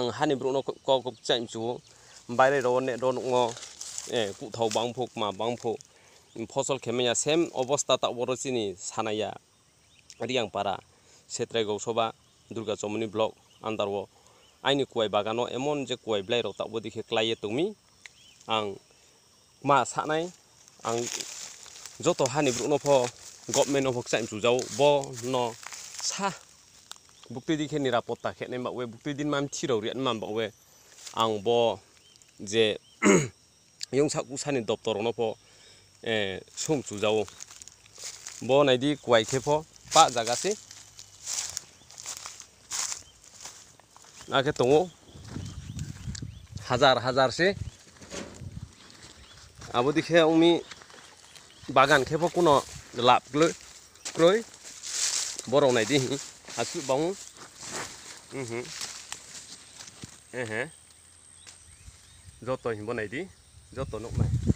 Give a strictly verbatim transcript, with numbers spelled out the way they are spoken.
Ang hani borokno kok, kok, kok chaimchu, baire rok ne, rok nukno, eh, kuthau bangphu, kma bangphu, phosol khe manya, same obosta ta oro chini sanaya. Riangpara, Setrai Gausoba, Durga Chomoni block under o aini kuwai bagano emon je kuwai bwlairok tabuk dikhe klaiye tongmi. Ang ma sanai, ang joto hani borokno pho, government no pho kchaim chujao, bo no sa buktui dikhe nirapotta khenai bagwi, buktui din mamthi rok riya man bagwi, ang bo je yung sak usani doptor rokno pho, eh, sung chujao. Bo naidi kuwai khe pho pa jaga se. Akhe tongo hajar hajar se. Abo dikhe ongmi bagan khe pho kuno lab gloi, kroi. Borok naidi hi, aswk bang. Mhm. Ehe. Joto himbo naidi, joto nuknai.